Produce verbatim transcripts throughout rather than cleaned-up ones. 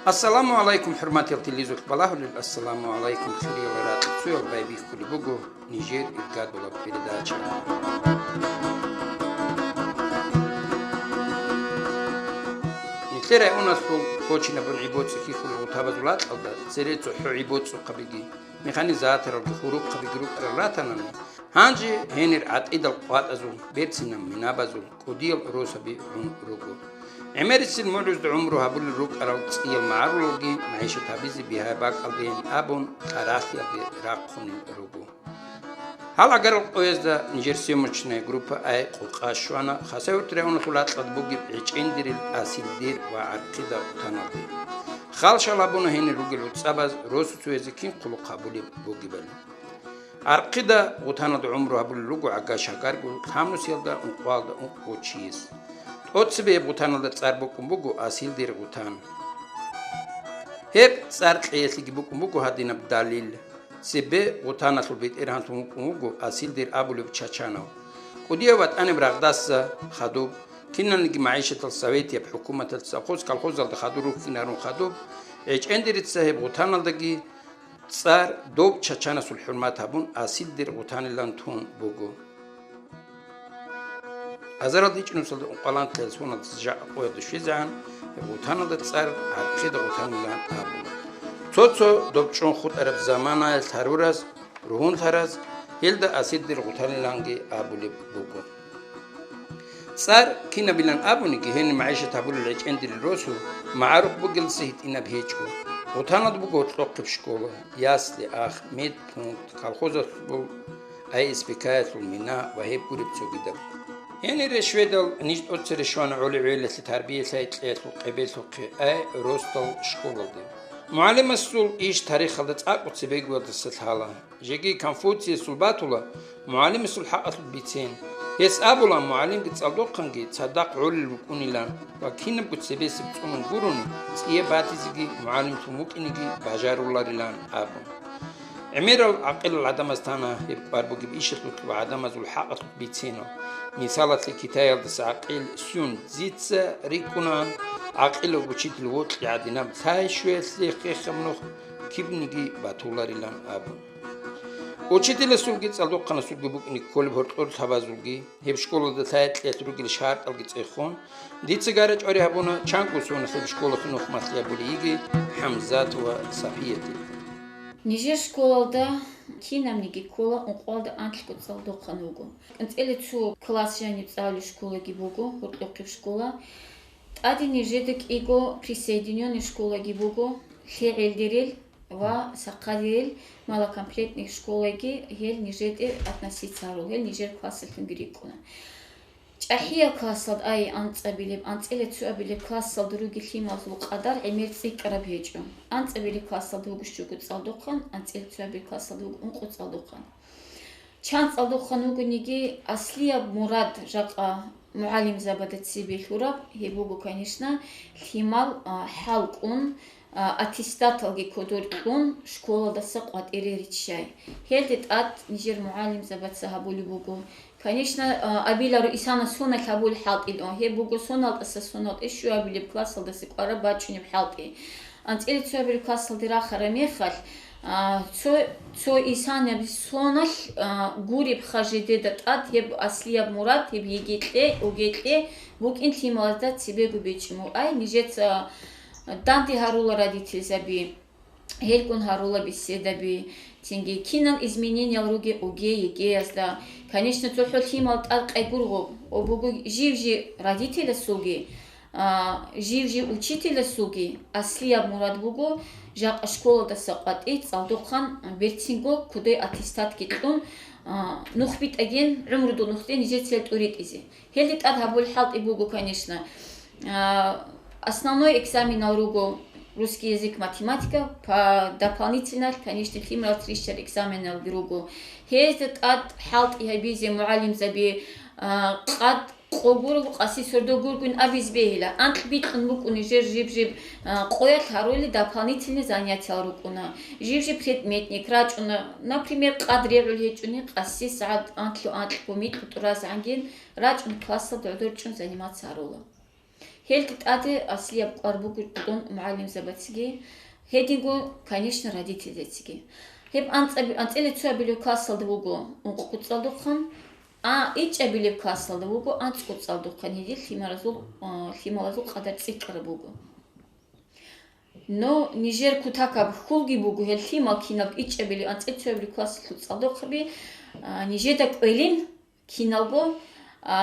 Ассаламу гӀалайкум, хӀурматиял телевизоралъ балагьулел, ассаламу гӀалайкум, хириял ракьцоял, байбихьулеб буго нижер иргадулаб передача. Нилъер районалъул Кочинабун ГӀибоцӀи хьихьулел гъутабазул ракьалда цере цохӀо гӀибоцӀухъабиги, механизаторалги, хурухъабиги рукӀарал ратанани, гьанже гьенир гӀатӀидал къватӀазул, берцинаб минабазул, кӀудиял росаби гӀун руго. ГӀемерисел мугӀрузда гӀумру гьабулел рукӀарал цӀиял магӀарулалги магӀишат гьабизе бигьа-бакӀалдейин абун, кьаралъиялде рахъунел руго. Гьал агарал къоязда нижер съёмочная группа «Ай къокъа» щвана Хасавюрт районалъул ракьалда бугеб ГӀечӀендирил Асилдир ва ГӀархъида гъутаналде. Хал-шал гьабуна гьенир ругел гӀуцӀабаз росуцоязе кин хъулухъ гьабулеб бугебали. ГӀархъида гъутаналда гӀумру гьабулел руго гӀага-шагаргун лъабнусиялда ункъоялда ункъго чияс. ТӀоцебе гьеб гъутаналда цӀар букӀун буго Асилдир гъутан. Гьеб цӀар кьеялъеги букӀун буго гьадинаб далил. Цебе гъутаналъул бетӀергьанлъун вукӀун вуго Асилдир абулев чачанав. КӀудияв ватӀаниб рагъдаса хадуб, киналниги магӀишатал советияб хӀукуматалъ совхоз-колхозалда хадур рухьинарун хадуб, ГӀечӀендирица гьеб гъутаналдаги цӀар дов чачанасул хӀурмат гьабун, Асилдир гъутанилан тун буго. Азаралда ичӀнусалда ункъоялда кьел соналда жакъа къоялда щвезегӀан, гъутаналда цӀар ГӀархъида гъутанилан абула. Цо-цо доб чӀун хутӀараб заманаялъ гьарураз, ругьунлъараз гьелда Асилдир гъутаниланги абулеб буго. ЦӀар кинабилан абуниги, гьенир магӀишат гьабулел ГӀечӀендирил росу магӀарухъ бугелдаса гьитӀинаб гьечӀо. Гъутаналда буго гьоркьохъеб школа, ясли, ах, медпункт, колхозалъул АСПК-ялъул мина ва гьеб гуреб цогидаб. Гьенире щведал, ниж тӀоцере щвана гӀоли-гӀелалъе, тарбия-лъай кьеялъул къебелъухъе, ай росдал школалде. МугӀалимасул иш тарихалда цӀакъго цебегоялдаса лъала. Жеги Конфуциясул батула мугӀалимасул хӀакъалъулъ бицен. Гьес абула, мугӀалимги цӀалдохъанги цадахъ гӀолел рукӀунилан ва кинабго цебесеб цӀунун гурони, цӀияб батизеги мугӀалимлъун вукӀинеги бажаруларилан абун. ГӀемерал гӀакъилал гӀадамаз тана гьеб кӀвар бугеб ишалъулъ ва гӀадамазул хӀакъалъулъ бицинал. Мисалалъе, Китаялдаса гӀакъил Сюн Цзица рикӀкӀунаан, гӀакъилав учитель вокьи гӀадинаб лъай щвеялъе хехаб нух кибниги батуларилан абун. Учителасулги цӀалдохъанасулги букӀине кколеб гьоркьор лъабазулги, гьеб школалда лъай кьеялъ ругел шартӀалги цӀехун, дица гара-чӀвари гьабуна, чанго соналъ гьеб школалъе нухмалъи гьабулей йиги ХӀамзат ва Сафиятил. Нижер школалда кинабниги ккола ункъоялда анлъго цӀалдохъан вуго. КӀанцӀила цо класс жаниб цӀалулеб школаги буго, гьоркьохъеб школа. ТӀаде нижеда кӀиго присоединённый школаги буго, лъегӀелдерел ва сахъадерел малокомплектный школаги гьел нижеде относиться гьарул, гьел нижер классалъунги рикӀкӀуна. ЧӀахӀиял классалда, ай анцӀабилеб, анцӀила цоабилеб классалда ругел лъималазул къадар гӀемер цӀикӀкӀараб гьечӀо. АнцӀабилеб классалда вуго щуго цӀалдохъан, анцӀила цоабилеб классалда вуго ункъо цӀалдохъан. Чан цӀалдохъан вугониги, аслияб мурад жакъа мугӀалимзабада цебе лъураб, гьеб буго, конечно, лъимал, а, хӀалкӀун, а, аттестаталги кодор кьун, школалдаса къватӀире риччай. Гьелде тӀад нижер мугӀалимзабаца гьабулеб буго. Конечно, а, абиларо, исана соналъ гьабул хӀалтӀилан, гьеб буго соналдаса соналъе щуабилеб классалдаса кӀвараб бачӀунеб хӀалтӀи. АнцӀила цоабилеб классалде рахараб мехалъ, а, цо, цо исанаби соналъ, а, гуреб хажедеда тӀад гьеб аслияб мурад, гьеб ЕГЭ кье, ОГЭ кье букӀин лъималазда цебего бечӀун буго. Ай, нижеца данде гьарула родительзаби, гьелгун гьарула беседаби, цинги кинал изменениял ругел ОГЭ, ЕГЭ-язда. Конечно, цохӀо лъимал тӀад къайгургъу, о буго жив-жив родителасулги, а, жив-жив учителасулги аслияб мурад буго, жакъа школадаса къватӀи цӀалдохъан берцинго кодой аттестатги кьун, а, нух битӀаген, гӀумрудул нухде нижециял тӀуритӀизе. Гьелде тӀад гьабул хӀалтӀи буго, конечно. А, основной экзаменал руго русский язык, математика, по дополнительно, конечно, лъималаз рищарал экзаменалги руго. Гьезда тӀад хӀалтӀи гьабизе мугӀалимзаби, а, къад къо гурого, къаси сордо гургун абизе бегьила. Анкь бикьун букӀун нижер жиб-жиб, а, къоялъ гьарули дополнительный занятиял рукӀуна. Жиб-жиб предметник рачӀуна. Например, къад регӀул гьечӀони, къаси сагӀат анлъу-анкьго микьу тӀуразегӀангин рачӀун классалда гӀодор чӀун заниматься гьарула. Гьелги тӀаде аслияб кӀвар буго тӀун мугӀалимзабацаги, гьединго, конечно, родительзацаги. Гьеб анцӀаби-, анцӀила цоабилеб классалда вуго ункъ куцӀалдухъан, а ичӀабилеб классалда вуго анцӀ куцӀалдухъан, гьедин лъималазул, а, лъималазул къадар цӀикӀкӀараб буго. Но нижер кутакаб хьулги буго, гьел лъимал кинаб ичӀабилеб, анцӀила цоабилеб классалъул цӀалдохъаби, а, нижеда кӀвелин, киналго, а,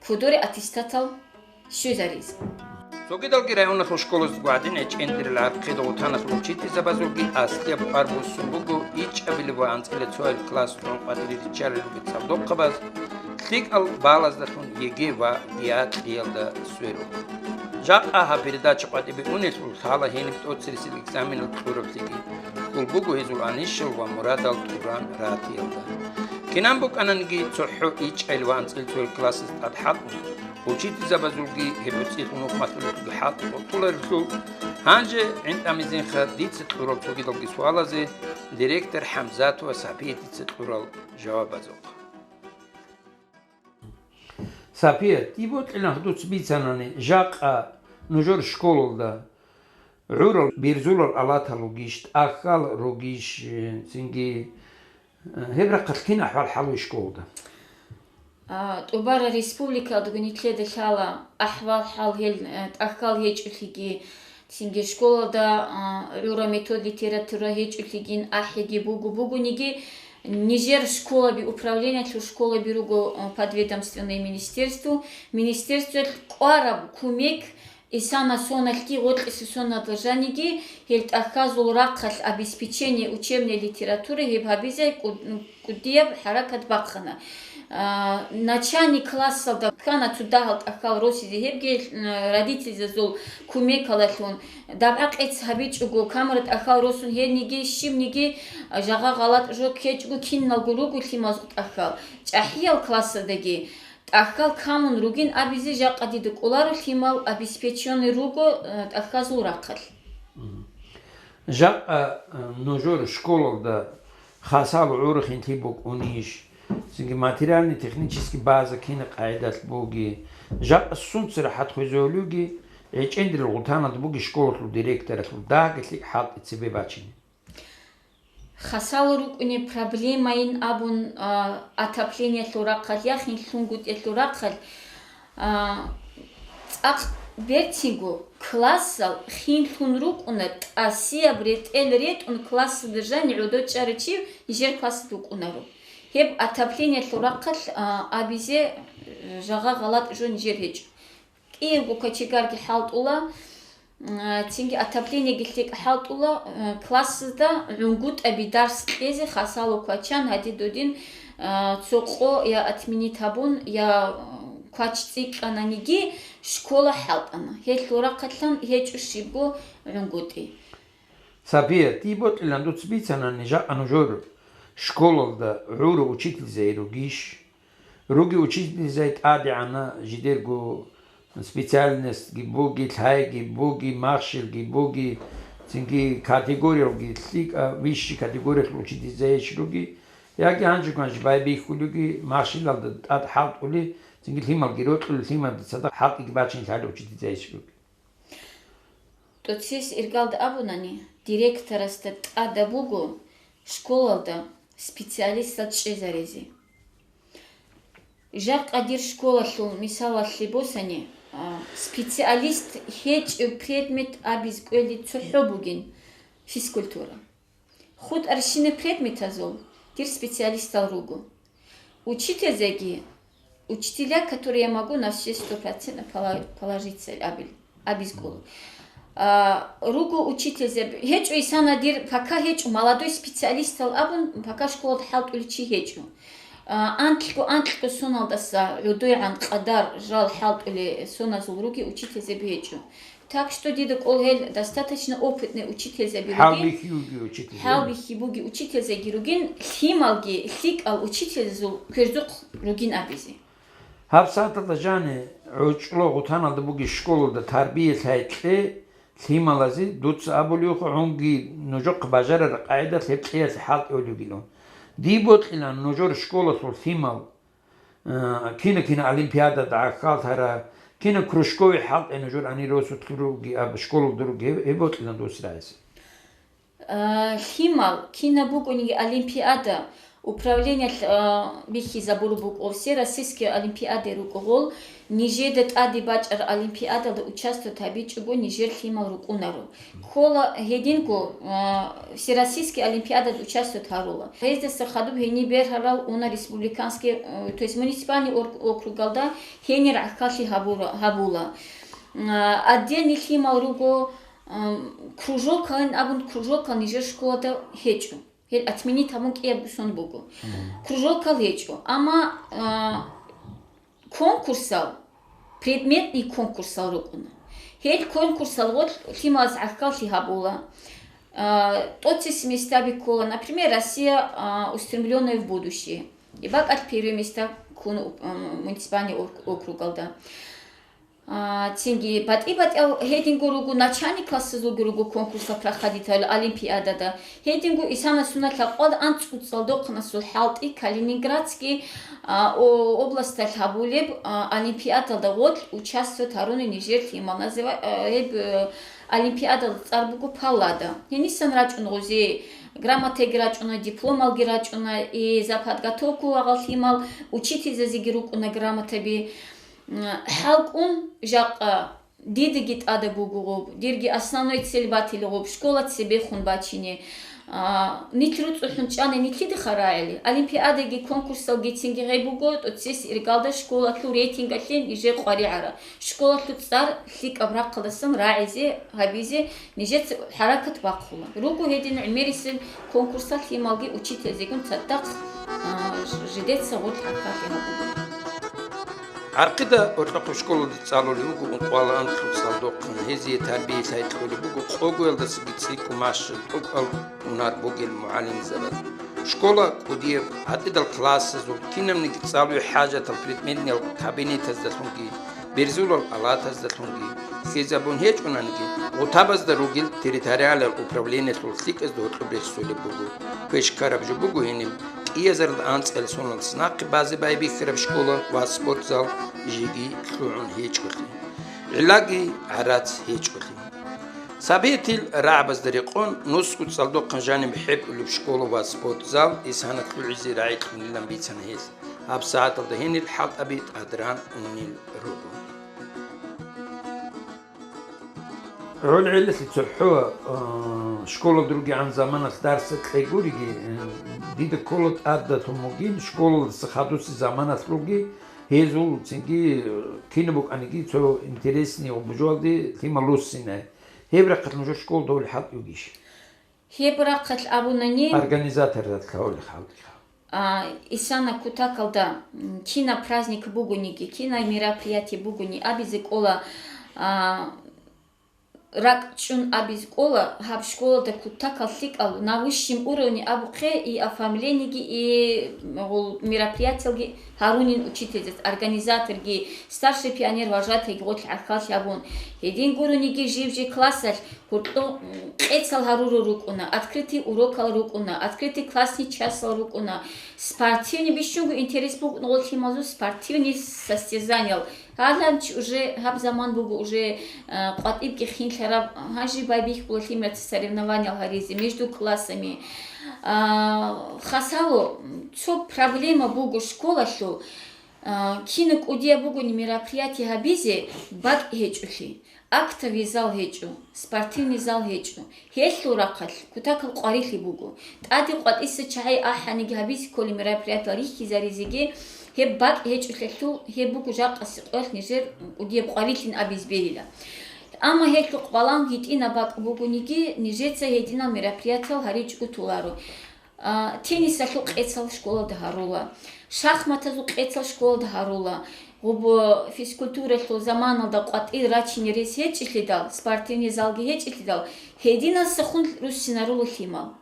кодоре аттестатал щвезаризе. Цогидалги районалъул школаздаго гӀадин гӀечӀендирал гӀархъида гъутаналъул учительзабазулги аслияб кӀвар буссун буго ичӀабилеб ва анцӀила цояб класс тӀун къватӀире риччаралги цӀалдохъабаз лъикӀал балаздалъун ЕГЭ ва ГИА кьиялда сверун. Жакъа гьаб передача къватӀибе унелъул лъала гьениб тӀоцересел экзаменал кьураблъиги, хьул буго гьезул анищал ва мурадал тӀуран ратиялда. Кинан букӀананиги цохӀо ичӀел ва анцӀил цоял классаз тӀад хӀалтӀун, учительзабазулги гьеб гӀуцӀи хьунухъ малъулелъулги хӀалтӀи къотӀуларелъул, гьанже гӀинтӀамизинха дица кьурал цогидалги суалазе директор ХӀамзатова Сапиятица кьурал жавабазухъ. Сапия, дие бокьилан дуца бицанани, жакъа нужер школалда гӀурал бирзулал алатал ругищ, тӀахьал ругищ, э, цинги, э, гьеб рахъалъ кин ахӀвал-хӀал вуй школалда? А, тӀубара республикаялдаго нилъеда лъала ахӀвал-хӀал гьел, э, тӀахьал гьечӀолъиги, цинги школалда, а, гӀура метод, литература гьечӀолъигин ахӀиги буго, бугониги, нижер школаби управлениялъул школаби руго, а, подведомственное министерство. Министерствоялъ кӀвараб кумек, исана соналъги гъоркьиса соналда жаниги, гьел тӀахьазул рахъалъ обеспечение учебной литературы гьеб гьабизе кӀуд-, кӀудияб хӀаракат бахъана. А, начальный классалда ккана цо дагьал тӀахьал росизе, гьебги, м, родительзазул кумекалалъун. ДабгӀа-къец гьабичӀого, камера тӀахьал росун гьениги, щибниги, а, жагъа-гъалатӀ жо ккечӀого, киналго руго лъимазул тӀахьал. ЧӀахӀиял классаздаги тӀахьал камун ругин абизе жакъа дида кӀоларо, лъимал обеспеченный руго, а, тӀахьазул рахъалъ. Мгм. Жакъа, а, нужер школалда хасал гӀурхӀинлъи букӀунищ? Цинги материально-технический база кина къагӀидалъ буги? Жакъа сунца рахӀат хвезавулевги, гӀечӀендирал гъутаналда буги школалъул директоралъул дагьги лъикӀ хӀалтӀи цебе бачине? Хасал рукӀунеб проблемайин абун, а, отоплениялъул рахъалъ я хинлъунгутӀиялъул рахъалъ, а, цӀакъ берцинго классал хинлъун рукӀуна, тӀасияб ретӀел ретӀун классалда жанив гӀодов чӀарав чи нижер классалда вукӀунаро. Гьеб отоплениялъул рахъалъ, а, абизе, э, жагъа-гъалатӀ жо нижер гьечӀо. КӀиявго кочегарги хӀалтӀула, м, цинги отоплениеги лъикӀ хӀалтӀула, м, классазда гӀунгутӀаби дарс кьезе хасало квачан гьадин додин, а, цо къо я отменить гьабун, я, м, квач цӀикӀкӀананиги, школа хӀалтӀана. Гьелъул рахъалъан гьечӀо щибго гӀунгутӀи. Сапия, дие бокьилан дуца бицанани, жакъа нужер школалда гӀурав учительзаби ругищ? Руги учительзаби тӀадегӀанав жидерго специальностьги буги, лъайги буги, махщелги буги, цинги категориялги лъикӀа, высший категориялъул учительзабищ руги, яги гьанжего-гьанже байбихьулевги, махщелалда тӀад хӀалтӀулев, цинги лъималги рокьулев, лъималда цадахъ хӀалтӀиги бачине лъалев учительзабищ руги? ТӀоцес иргалда абунани, директорасда тӀадаб буго школалда специалистал чӀезаризе. Жакъа дир школалъул мисалалъе босани, а, специалист гьечӀев предмет абиз кӀвелин цохӀо бугин физкультура. ХутӀарщинаб предметазул дир специалистал руго. Учительзаби, учителя, которые я могу на все сто процентов пола-, положиться абил-, абиз кӀола. А, руго учительзаби, гьечӀо исана дир, пока гьечӀо, молодой специалистал абун, пока школалда хӀалтӀулев чи гьечӀо. А, анкьго-анкьго соналдаса гӀодойгӀан къадар жал хӀалтӀулел соназул руги учительзаби гьечӀо. Так что дида кӀол гьел достаточно опытный учительзаби ругин. ХӀалбихьи буги учительзаби. ХӀалбихьи буги учительзаби ругин, лъималги лъикӀал учительзазул кверзухъ ругин абизе. Гьаб сагӀаталда жани гӀучӀла гъутаналда буги школалда тарбия лъай кье лъималазе, дуца абулевха, гьунги нужехъ бажарараб къагӀидалъ гьеб кьеялъе хӀалтӀулев вугилан. Дие бокьилан нужер школалъул лъимал, э, кина-кина олимпиадада гӀахьаллъарав, Кинаб кружковый хӀалтӀи нужер гьанир росулъ ругеб, школалда ругеб, гьеб бокьилан дос рагӀизе. А, лъимал, кинаб бугониги олимпиада, управлениялъ, а, бихьизабураб букӀо, всероссийский олимпиада рукӀугъул, нижеда тӀаде бачӀараб олимпиадалда участвовать гьабичӀого нижер лъимал рукӀунаро. Ккола гьединго, а, всероссийский олимпиадада участвовать гьарула. Гьездаса хадуб гьениб бергьарал уна республиканский, э, то есть муниципальный орг-, округалда гьенир гӀахьаллъи гьабура-, гьабула. А, отдельный лъимал руго, ам, кружокалин абун, кружокал нижер школада гьечӀо. Гьел отменить гьабун кӀиябго сон буго. Мгм. Кружокал гьечӀо. Амма, а, конкурсал, предметный конкурсал рукӀуна. Гьел конкурсал гъолъ лъималаз гӀахьаллъи гьабула. А, тӀоцес места биккула, например, «Россия, а, устремлённая в будущее». И бакӀалъ первые места ккун у-, м, муниципальный ок-, округалда. А, цинги батӀи-батӀиял гьединго руго, начальный классазулги руго конкурсал проходить гьавила олимпиадада. Гьединго исана суна лъабкъоялда анцӀго цӀалдохъанасул хӀалтӀи Калининградский, а, о-, областалъ гьабулеб, а, олимпиадалда гъолъ участвовать гьаруни нижер лъимал. Называ-, а, гьеб, э, олимпиадалда цӀар буго «Паллада». Гьенисан рачӀун гъузе, грамотайги рачӀуна, дипломалги рачӀуна, и за подготовку вагъал лъимал учительзазеги рукӀуна грамотаби. М, хӀалкӀун жакъа дидаги тӀада буго гъоб, дирги основной цель батила гъоб, школа цебехун бачине. А, нилъ руцӀцӀухӀун чӀани нилъидеха рагӀили, олимпиадаги конкурсалги цинги гьеб буго, тӀоцес иргалда школалъул рейтингалъе нижер къваригӀара. Школалъул цӀар лъикӀаб рахъалдасан рагӀизе гьабизе нижеца хӀаракат бахъула. Руго гьедин гӀемерисел конкурсалъ лъималги учительзегун цадахъ, а, ж-, жидеца гъорлъ гӀахьаллъи гьабула. ГӀаркъида гьоркьохъеб школалда цӀалулеб буго ункъоялда анкьго цӀалдохъан, гьезие тарбия-лъай кьолеб буго къогоялдасаги цӀикӀкӀун машгьурал тӀокӀал гьунар бугел мугӀалимзабаз. Школа кӀудияб, гӀатӀидал классазул, кинабниги цӀалуе хӀажатал предметниял кабинетаздалъунги, берзулал палатаздалъунги лъезабун гьечӀонаниги, гъутабазда ругел территориалал управлениялъул лъикӀазда гьоркьоб рехсолеб буго. Квеш ккараб жо буго гьениб, кӀиазарилда анцӀила соналъ нахъе базе байбихьараб школа ва спортзал жеги лъугӀун гьечӀолъи, гӀиллаги гӀарац гьечӀолъи. Сабиятил рагӀабазда рекъон, нусго цӀалдохъан жаниб хӀетӀулеб школа ва спортзал исана лъугӀизе рагӀи кьунилан бицана гьез. ГьабсагӀаталда гьенир хӀалтӀаби тӀадран унел руго. ГӀолгӀелалъе цохӀо, а, школалда ругегӀан заманалъ дарсда кьей гуриги, э, дида ккола тӀадалъун бугин, школалдаса хадусеб заманалъулги, гьезул цинги, э, кинаб букӀаниги цо интересный гъубужалде лъимал руссинай. Гьеб рахъалъ нужер школалда гьолеб хӀалтӀи бугищ? Гьеб рахъалъ абунани, организаторзаб лъалеб хӀалтӀи. А, исана кутакалда, м, кинаб праздник бугониги, кинаб мероприятие бугони абизе кӀола, а, ракӀчӀун абизе кӀола, гьаб школалда кутакал лъикӀал на высшем уровне абухъе и оформлениеги, и, м, гъул мероприятиялги гьарунин учительзас, организаторги, старший пионер вожатайги гъолъ гӀахьаллъи гьабун. Гьедин гурониги жив-жив классалъ гьоркьо, м, къецал гьарурал рукӀуна, открытый урокал рукӀуна, открытый классный часал рукӀуна, спортивный бищунго интерес бугун гъолъимазул спортивный состязаниел. Гьаланчи уже гьаб заман буго уже, а, къватӀибги хинлъараб, гьанже байбихьула лъимерца соревнованиял гьаризе между классами. А, хасало, цо проблема буго школалъул, а, кина кӀудияб бугони мероприятие гьабизе, бакӀ гьечӀолъи. Актовый зал гьечӀо, спортивный зал гьечӀо. Гьелъул рахъалъ кутакал къварилъи буго. ТӀаде къватӀиса чагӀи ахӀаниги гьабизе кколеб мероприятиял рихьизаризеги гьеб бакӀ гьечӀолъелъул, гьеб буго жакъасеб къоялъ нижер кӀудияб къварилъин абизе бегьила. Амма гьелъухъ балагьун гьитӀинаб бакӀ бугониги, нижеца гьединал мероприятиял гьаричӀого толаро. А, теннисалъул къецал школалда гьарула, шахматазул къецал школалда гьарула, гъуб-, физкультуралъул заманалда къватӀир рачине рес гьечӀелъидал, спортивный залги гьечӀелъидал, гьединалсахун руссинарула лъимал.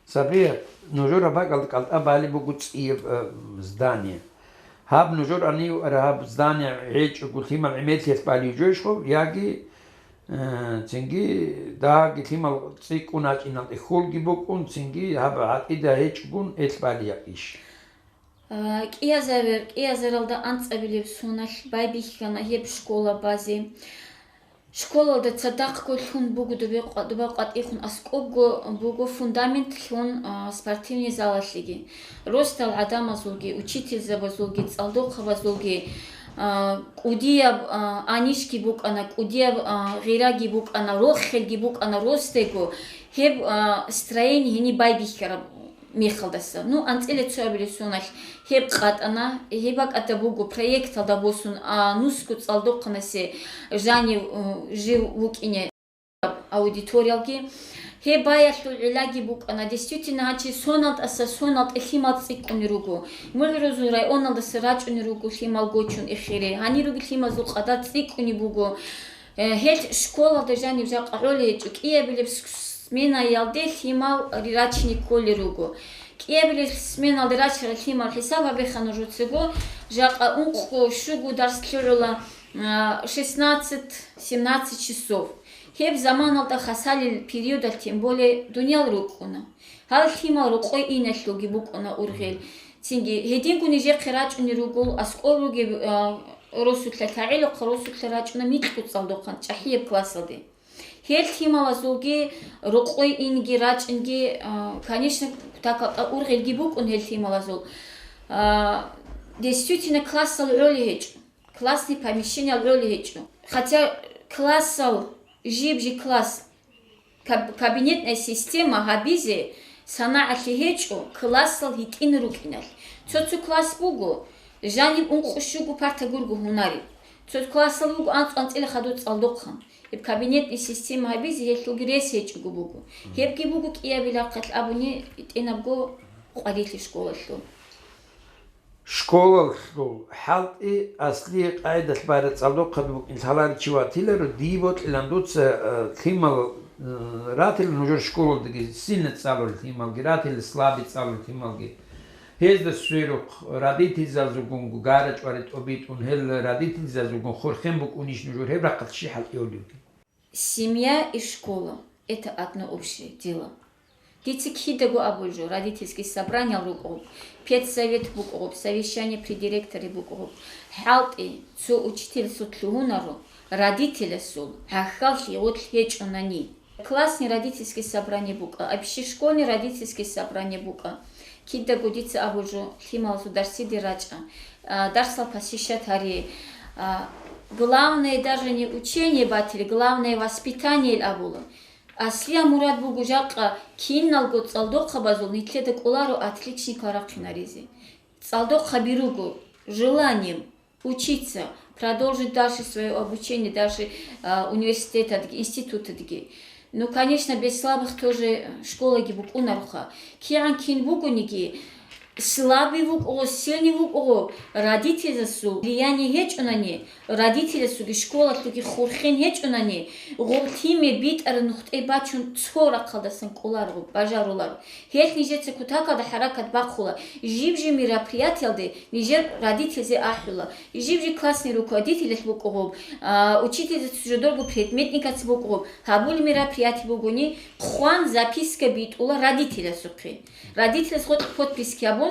Сабият, нужер гьаб бакӀалда кӀалтӀа балеб буго цӀияб, э, здание. Гьаб нужер гьанив араб здание гьечӀого лъимал гӀемерлъиялъ балев жойищ гъоб, яги Э, цинги дагьабги лъимал цӀикӀкӀун гьачӀиналде хьулги букӀун, цинги гьаб гӀатӀида гьечӀогун элъ балияб иш. А, кӀиазавер, кӀиазаралда анцӀабилеб соналъ байбихьана гьеб школа базе. Школалда цадахъго лъун буго дубе къа-, дуба къватӀихъун аскӀобго буго фундамент лъун, а, спортивный залалъеги. Росдал гӀадамазулги, учительзабазулги, цӀалдохъабазулги, а, кӀудияб, а, анищги букӀана, кӀудияб, а, гъираги букӀана, рохелги букӀана росдего, гьеб, а, строение гьениб байбихьараб мехалдаса. Ну, анцӀила цо абилеб соналъ гьеб къатӀана, гьеб бакӀалда буго проекталда босун, а, нусго цӀалдохъанасе жанив, э, жив вукӀине аудиториялги. Гьеб баялъул гӀиллаги букӀана. Действительно, гьанчи соналдаса соналде лъимал цӀикӀкӀунел руго. МугӀрузул районалдаса рачӀунел руго лъимал гочун эхире. Гьанир руги лъимазул къадар цӀикӀкӀунеб буго. Э, гьел школалда жанив жакъа гӀолей гьечӀо, кӀиабилеб с-, сменаялде лъимал рачине кколел руго. КӀиабилеб сменалде рачарал лъимал хӀисаб гьабеха нужецаго, жакъа ункъго щуго дарс лъугӀула, а, шестнадцать семнадцать часов. Гьеб заманалда хасалил периодалъ, тем более, дуниял рукӀуна. Гьал лъимал рокъой иналъулги букӀуна ургъел. Цинги гьединго нижехъе рачӀунел ругел, аскӀор ругеб, а, росулъа, лъагӀелухъа росулъа рачӀуна микьго цӀалдохъан чӀахӀияб классалде. Гьел лъималазулги рокъой инги рачӀинги, а, конечно, кутакалда ургъелги букӀун гьел лъималазул. А, действительно, классал гӀолей гьечӀо, классный помещениял гӀолей гьечӀо. Хотя классал, жиб-жи класс, каб-, кабинетная система гьабизе санагӀалъи гьечӀо, классал гьитӀин рукӀиналъ. Цо-цо класс буго, жаниб ункъо-щуго парта гурго гьунариб. Цо классал буго анцӀ-анцӀила хадур цӀалдохъан. Гьеб кабинетный система гьабизе гьелъулги рес гьечӀого буго. Гьебги буго кӀиабилахъалъ абуни тӀинабго къварилъи школалъул. Школалъул хӀалтӀи аслие къайдалъ байрал цӀалдохъаб букӀин лъаларичи ватиларо, дие бокьилан дуца, э, лъимал, э, ратила нужер школалдаги, сильно цӀалул лъималги, ратила слабый цӀалул лъималги. Гьезда сверухъ родительзазулгун гара-чӀвари тӀобитӀун, гьел родительзазулгун хурхен букӀунищ нужер, гьеб рахъалъ щиб хӀалтӀи гьолевги? Семья и школа — это одно общее дело. Дица кидаго абулеб жо, родительский собраниял рукӀун, педсовет букӀун, совещание при директоре букӀун, хӀалтӀи цо учительасул лъугьунаро, родителасул гӀахьаллъи гъорлъ гьечӀонани. Классный родительский собрание букӀа, общешкольный родительский собрание букӀа. Кидаго дица абулеб жо, лъималазул дарсиде рачӀа, а, дарсал посещать гьаре. А, главное даже не учение батили, главное воспитание абула. Аслияб мурад буго жакъа киналго цӀалдохъабазул нилъеда кӀоларо отличникал рахъинаризе. ЦӀалдохъаби руго, желанием учиться, продолжить дальше своё обучение, даже, а, университеталдаги, институталдаги. Ну, конечно, без слабых тоже школаги букӀунароха. КигӀан кин бугониги, слабый вукӀо, сильный вукӀо, родительзасул влияние гьечӀонани, родительзасулги школалъулги хурхен гьечӀонани, гъоб лъимер битӀараб нухде бачун цо рахъалдасан кӀоларо, бажаруларо. Гьелъ нижеца кутакалда хӀаракат бахъула, жиб-жиб мероприятиялде нижер родительзе ахӀула, жиб-жиб классный руководителалъ букӀугъуб, а, учительзаца жодорго предметникаца букӀугъуб, гьабулеб мероприятие бугони, хъван записка битӀула родителасухъе. Родителас гъоркь подписки гьабун,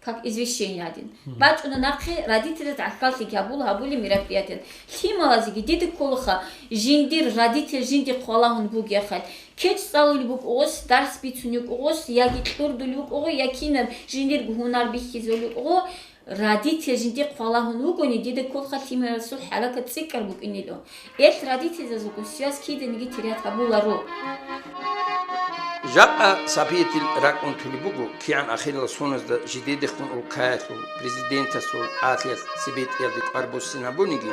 как извещение гӀадин. Мгм. БачӀуна нахъе, родителаз гӀахьаллъи гьабула гьабулеб мероприятиялъ. Лъималазеги дида кколаха, жиндир родитель жинди хъвалагьун бугехъал. КечӀ цӀалулеб букӀугъос, дарс бицунеб букӀугъос, яги кьурдулеб букӀугъо, я кинаб жиндирго гьунар бихьизулеб букӀугъо, родитель жинди хъвалагьун вугони, дида кколаха лъималазул хӀаракат цӀикӀкӀар букӀинилан. Эл родительзазулгун связь киданиги терять гьабуларо. Жакъа Сапиятил ракӀ унтулеб буго, кигӀан ахирал соназда жидедехун улкаялъул президентасул гӀадлъиялъ цебетӀиялде кӀвар буссинабуниги,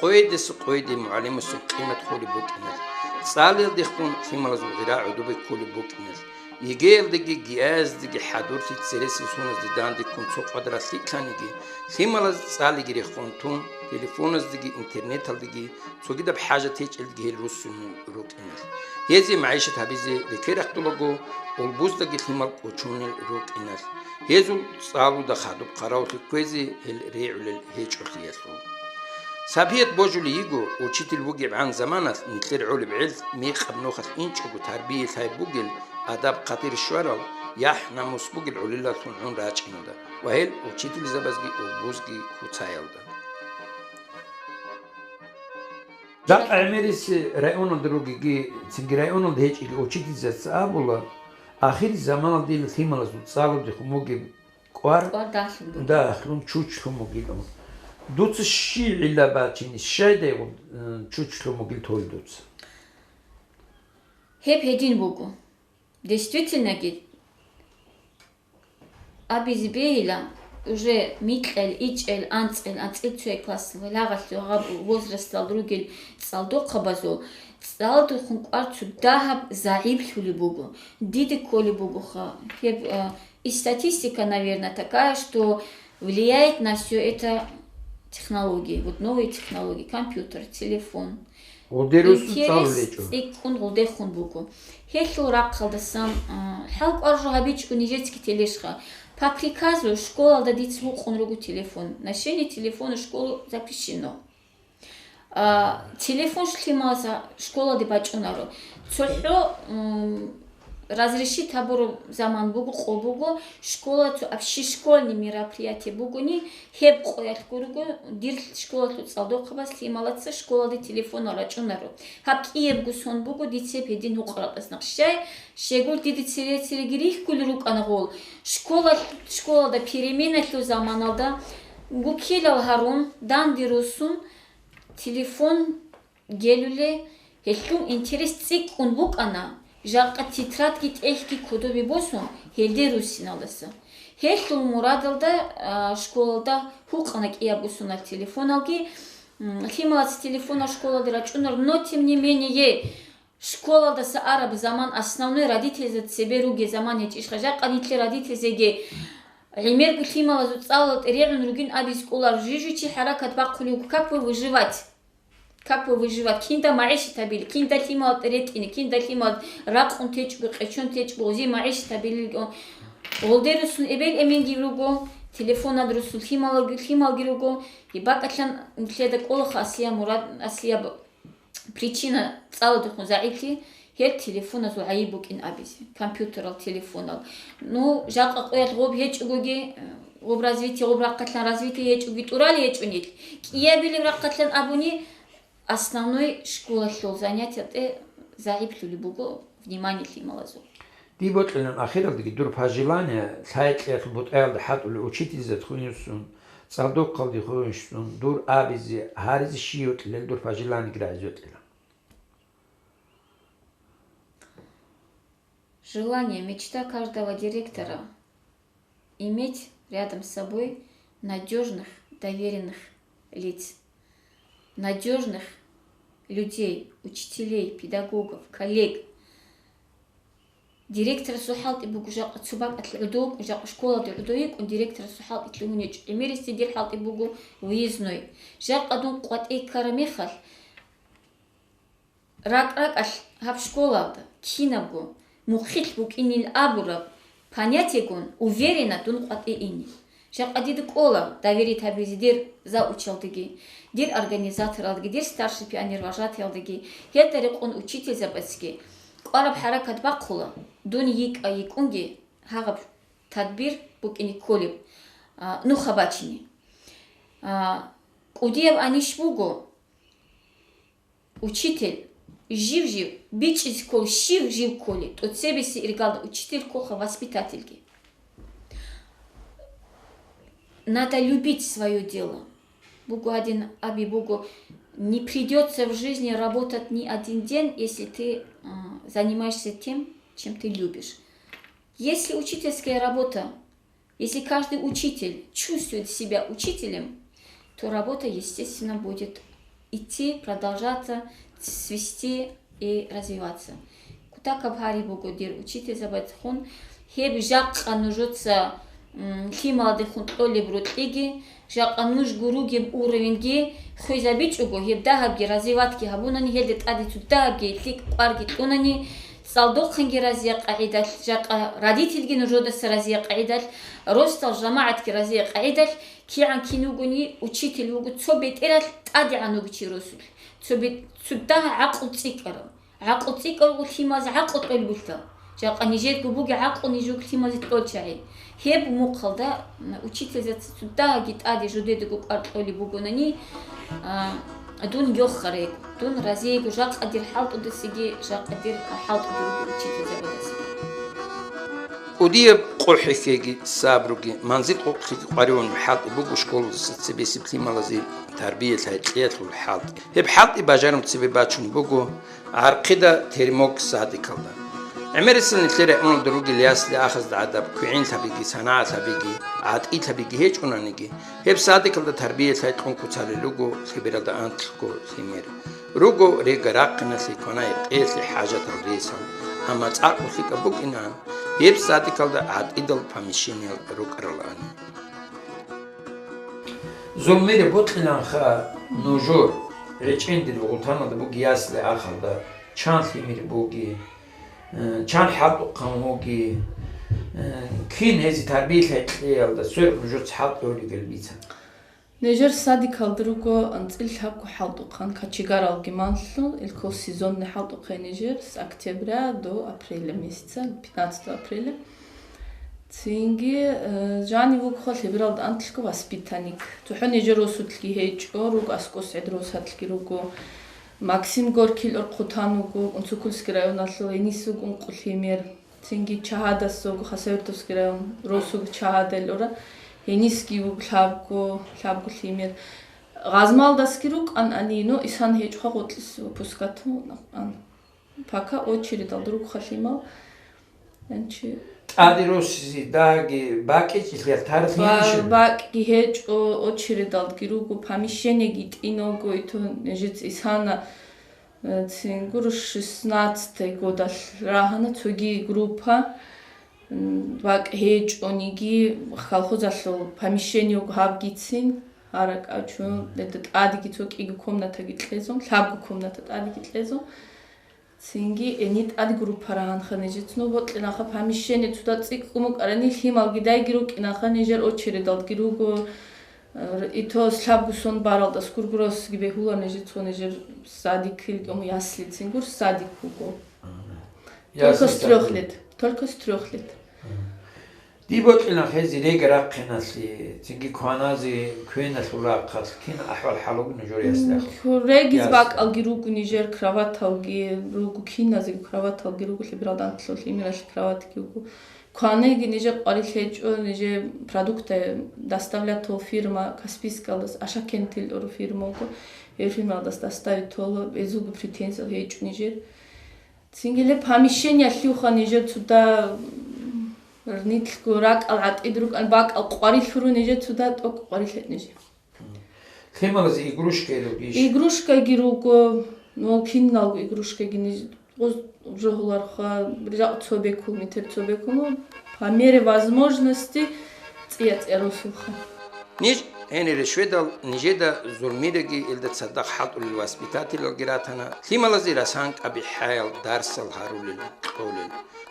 къойидаса къойиде мугӀалимасул къимат холеб букӀиналъ, цӀалиялдехун лъималазул гъира гӀодобе кколеб букӀиналъ, ЕГЭялдеги, ГИАЭздаги хӀадурлъи цересел соназде дандеккун цо къвадрат лъикӀлъаниги, лъималаз цӀалиги рехун тун, телефоназдаги интернеталдаги цогидаб хӀажат гьечӀелги гьел руссунел рукӀиналъ. Гьезие магӀишат гьабизе рекерахъулаго, улбуздаги лъимал кӀочонел рукӀиналъ. Гьезул цӀалуда хадуб хъаравуллъи кквезе гьел регӀулел гьечӀолъиялъул. Сапият божулей йиго, учитель вугебгӀан заманалъ нилъер гӀолеб гӀелъ мекъаб нухалъ инчӀого тарбия лъай бугел, адаб-хъатир щварал, яхӀ-намус бугел гӀолилалъун гӀун рачӀиналда ва гьел учительзабазги улбузги куцаялда. Жакъа гӀемериси районалда ругеги, цинги районалда гьечӀеги учительзаца абула, ахир заманалда дила лъималазул цӀалудехун бугеб кӀвар кӀвар дагьлъун буго. Дагьлъун чучлъун бугилан. Дуца щиб гӀилла бачине, щайдай гъуб-, э, чучлъун бугил толи дуца? Гьеб гьедин буго. Действительноги, абизе бегьила, уже микьал, ичӀал, анцӀил, анцӀил цояй классалъ, лагъалъ гьаб возрастал ругел цӀалдохъабазул цӀалдухъун кӀвар цо дагьаб загӀиплъулеб буго. Диде кколеб бугоха. Гьеб, э, и статистика, наверное, такая, что влияет на всё это технологии. Вот новые технологии, компьютер, телефон. Гъудерусун цӀалулечӀо. Интерес цӀикӀкӀун гъудехун буго. Гьелъул рахъалдасан, а, хӀалкӀваржо гьабичӀо нижецги телешха. По приказу школалда дица гьукъун руго телефон. Ношение телефона в школу запрещено. А, телефон лъималаза школалде бачӀунаро. ЦохӀо, м, разрешить гьабураб заман буго, къо буго, школа цо общешкольный мероприятие бугони, гьеб къоялъ гурого, дир школалъул цӀалдохъабаз лъималаца школалде телефонал рачӀунаро. Гьаб кӀиябго сон буго, дица гьедин гьукъаралдас нахъ щай, щайгур дида цере-цереги рихьулел рукӀана гъол. Школа, школалда переменалъул заманалда гуккилал гьарун, данде руссун, телефон гелулей, гьелъул интерес цӀикӀкӀун букӀана, жакъа тетрадги тӀехьги кодобе босун, гьелде руссиналдаса. Гьелъул мурадалда, а, школалда гьукъана кӀиябго сонал телефоналги, м, лъималаца телефонал школалде рачӀунар, но тем не менее, школалдаса араб заман основной родительзда цебе ругел заман гьечӀищха, жакъа нилъер родительзеги гӀемерго лъималазул цӀалал тӀерегӀун ругин абиз кӀолар, жижичи хӀаракат бахъулев, как бы выживать? Как бы выживать? Кинда магӀишат гьабили, кинда лъимал ретӀине, кинда лъимал ракъун течӀго, къечон течӀго, гъузи магӀишат гьабилилго. Гъолде русун эбел-эменги руго, телефонад русун лъималги, лъималги руго. И бакӀалъан нилъеда кӀолаха аслия мурад, аслия б-, причина цӀаладухъун загӀиплъи. Гьел телефоназул гӀайиб букӀин абизе, компьютерал, телефонал. Ну, жакъа къоялъ гъоб гьечӀогоги, гъоб развитие, гъоб рахъалъан развитие гьечӀоги, тӀурали гьечӀо нилъ. КӀиябилеб рахъалъан абуни, основной школалъул занятиятӀе загӀиплъулеб буго внимание лъималазул. Дие бокьилан ахиралдаги дур пожелание, лъай-кьеялъул бутӀаялда хӀатӀулев учительзат хунивсун, цӀалдохъалде хунищун, дур абизе, гьаризе щий йокьилел дур пожеланиеги рагӀизе йокьилан. Желание, мечта каждого директора — иметь рядом с собой надёжных, доверенных лиц, надёжных людей, учителей, педагогов, коллег. Директорасул хӀалтӀи буго жакъа цо бакӀалъ гӀодов, жакъа школалде гӀодов йикӀун, директорасул хӀалтӀи лъугьун гьечӀо. ГӀемерисде дир хӀалтӀи буго выездной. Жакъа дун къватӀей ккараб мехалъ, ракӀ-ракӀалъ гьаб школалда кинабго мухъилъ букӀинин абураб понятиегун уверенно дун къватӀе ине. Жакъа дида кӀола доверие гьабизе дир завучалдаги, дир организаторалдаги, дир старший пионервожатыялдаги, гьелда рекъон учительзабазги кӀвараб хӀаракат бахъула, дун йикӀа йикӀунги гьагъаб тадбир букӀине кколеб, а, нуха бачине. А, кӀудияб анищ буго, учитель жив-жив, бичӀчӀизе ккола, щив жив кколей, тӀоцебесеб иргалда учитель кколха, воспитательги. Надо любить своё дело. Буго гьадин аби буго: «Не придётся в жизни работать ни один день, если ты, а, занимаешься тем, чем ты любишь». Если учительская работа Если каждый учитель чувствует себя учителем, то работа, естественно, будет идти, продолжаться, цвести и развиваться. Кутакаб гьари буго дир учительзабазехун, гьеб жакъа нужеца, м, лъималдехун кьолеб рокьиги, жакъа нуж гуругеб уровеньги хвезабичӀого, гьеб дагьабги развиватги гьабунани, гьелда тӀаде цо дагьабги лъикӀ кӀварги кьунани, цӀалдохъанги разияб къагӀидалъ, жакъа родительги нужедаса разияб къагӀидалъ, росдал жамагӀатги разияб къагӀидалъ, кигӀан кин вугони, учитель вуго цо бетӀералъ тӀадегӀан вуго чи росулъ. Цо бе-, цо дагь гӀакълу цӀикӀкӀарав. ГӀакълу цӀикӀкӀарав вуго лъималаз гӀакълу кьолеб бугелъул. Жакъа нижерго бугеб гӀакълу ниж руго лъималазе кьолел чагӀи. Гьеб мухъалда, м, учительзаца цодаги тӀаде жидедаго кӀвар кьолеб бугонани, а, дун йохарейго, дун разейго жакъа дир хӀалтӀудасаги, жакъа дир хӀалтӀуда руго учительзабадасаги. КӀудияб къо хӀехьеги, сабруги, манзил къокълъиги къваригӀун хӀалтӀи буго школалдаса цебесеб лъималазе тарбия-гӀилмуялъул хӀалтӀи. Гьеб хӀалтӀи бажарун цебе бачун буго ГӀархъида Теремок садикалда. ГӀемерисел нилъер регӀуналда ругел ясли-ахазда гӀадаб квегӀинлъабиги, санагӀалъабиги, гӀатӀилъабиги гьечӀонаниги, гьеб садикалда тарбия-гӀилмуялъ кьун куцалел руго лъебералда анлъго лъимер. Руго рега-рахъиналъе, квана-гьекъеялъе хӀажатал ресал, амма цӀакъго лъикӀаб букӀинаан, гьеб садикалда гӀатӀидал помещениял рукӀаралани. Зулмире бокьиланха нужер, гӀечӀендир гъутаналда буги ясли-ахалда, чан лъимер буги, э, чан хӀалтӀухъан вуги, э, кин гьезие тарбия-гӀилмуялда сверухъ нужеца хӀалтӀи гьолигел бицана. Нижер садикалда руго анцӀила лъабго хӀалтӀухъан, кочегаралги малъун, илкол сезонный хӀалтӀухъе нижер с октября до апреля месяца, пятнадцатого апреля. Цинги, э, жанив вугоха лъебералда анлъго воспитанник. ЦохӀо нижер росулъги гьечӀо, руго аскӀос гӀед росулъги руго. Максим Горькийил орхъутан вуго, Унцукульский районалъул, гьениса вуго ункъо лъимер. Цинги Чагьадаса вуго, Хасавюртовский район, росуго Чагьадайил ора. Гьенисги вуго лъабго, лъабго лъимер. Гъазмалдасги рукӀан ани, но исан гьечӀоха гъоркьис выпускать вукӀан. Пока очередалда ругоха лъимал. Гьанчи ТӀаде росизе дагьабги бакӀичӀелъиялъ тарихлъи Ба-, гьанищ? БакӀги гьечӀо, очередалдги руго, помещениеги тӀинего, ито нижеца исана, э, цин гуро шестнадцатый годалъ рагьана цоги группа, м, бакӀ гьечӀониги, колхозалъул помещение вуго гьабгицин, гьаракь авчун, это тӀадеги цо кӀиго комнатаги кьезун, лъабго комната тӀадеги кьезун. Цинги гьениб тӀад группа рагьанха нижеца, ну, бокьиланха помещение цода цӀикӀкӀун букӀарани, лъималги дайги рукӀинаха, нижер очередалдги руго, э, итос лъабго сон баралдас гургурасги бегьула нижеца, нижер садикил, ну, ясли, цин гур садик буго. Мгм. Только с трёх лет. Только с трёх лет. Мгм. Дие бокьилан хези рега-рахъиналъе, цинги кваназе квеналъул рахъалъ кин ахӀвал-хӀал руго нужер яслихъ? М, региз Яслихъ. БакӀалги руго нижер, кроваталги руго, киназеги кроваталги руго, лъебералда анлъго лъимералъе кроватги буго. Кванеги нижер къварилъи гьечӀо, нижер продукты доставлятал фирма Каспийскалдас, Ашакентил фирма буго, гьеб фирмалдас доставить тола, гьезулго претензиял гьечӀо нижер. Цинги гьеб помещениялъувха нижер цода, м, нилъго ракӀал гӀатӀид рукӀан, бакӀал къварилъур нижер цода, тӀокӀ къварилъе нижер. Лъималазе игрушка ругищ? Игрушкаги руго, ну, киналго игрушкаги ниж-, гъоз-, жагьлугьарха, жакъ цо бекул, метр цо бекул, ну, по мере возможности цӀия-цӀия росулха. Ниж гьенире щведал, нижеда Зулмираги илда цадахъ хӀалтӀулел воспитателалги ратана, лъималазе расанкъаби хӀаял дарсал гьарулел, кьолел.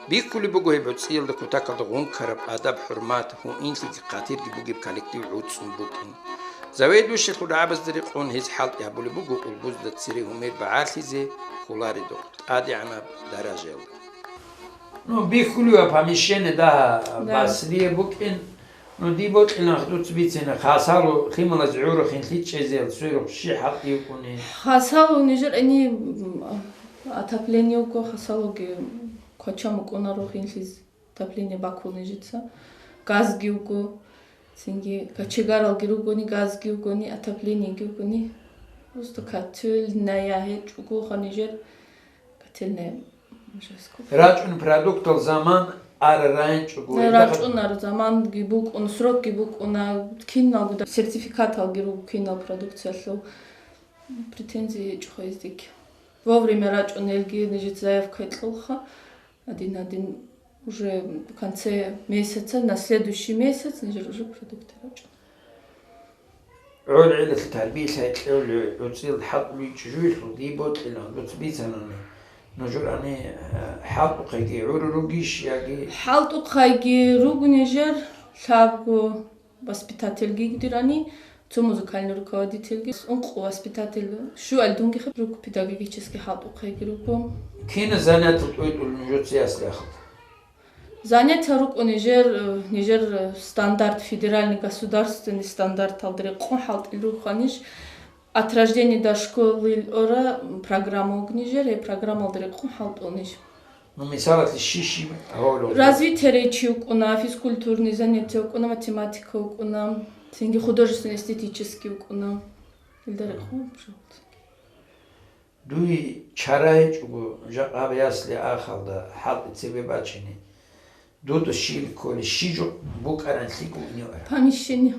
Бихьулеб буго гьеб гӀуцӀиялда кутакалда гъункараб адаб-хӀурмат, гьуинлъиги хъатирги бугеб коллектив гӀуцӀун букӀин. Заведующиялъул рагӀабазда рекъон гьез хӀалтӀи гьабулеб буго улбузда цере гьумер багӀарлъизе хьуларедухъ тӀадегӀанаб даражаялда. Ну, бихьулев помещение дагьа Да. баслие букӀин, ну, дие бокьилан дуца бицина, хасало лъималаз гӀурухъин лъичӀезел сверухъ щи хӀалтӀи вукӀуни. Хасало нижер гӀини, м, отопление вуго, хасалоги квачам букӀунаро хинлъиз, отопление бакул нижеца. Газги вуго, цинги кочегаралги ругони, газги вугони, отоплениеги вугони. Просто котельная гьечӀого ха нижер. Котельная уже сколько? РачӀун продуктал заман ара райинчӀого, Ну, индахъ рачӀунар заманги букӀун, срокги букӀуна, киналго да-, сертификаталги руго кинал продукциялъул. Претензии гьечӀо гьездеги. Вовремя рачӀун гьелги нижеца заявка кьолха. Один-один уже в конце месяца, на следующий месяц нижер уже продукты рачӀун. ГӀолгӀелалъ тарбиялъ гьекъевлъи гӀуцӀил хӀалтӀулев чӀужуялъул дие бокьилан дуца бицанани, нужер гьаниб, э, хӀалтӀухъайги гӀуру ругищ яги? ХӀалтӀухъайги руго нижер лъабго воспитательги дирани, цо музыкальный руководительги, ункъо воспитатель, щуал дунги хаб руго, педагогический хӀалтӀухъайги руго. Кина занятал тӀойтӀул нужеца ясли ахалда? Занятия рукӀун нижер, э, нижер, э, стандарт, федеральный государственный стандарталда рекъон хӀалтӀил руханищ, от рождения до школы ора программа уг нижер, гьеб программалда рекъон хӀалтӀунищ. Ну, мисалалъе, щи-щи гьавулев? Развитие речи вукӀуна, физкультурный занятия вукӀуна, математика вукӀуна, цинги художественно-эстетический вукӀуна. Илда рекъон, пожалуйста. Дуе чара гьечӀого, жакъа гьаб ясли ахалда хӀалтӀи цебе бачине. Дуда щиб кколеб, щиб жо букӀараб лъикӀ вугев? Помещение.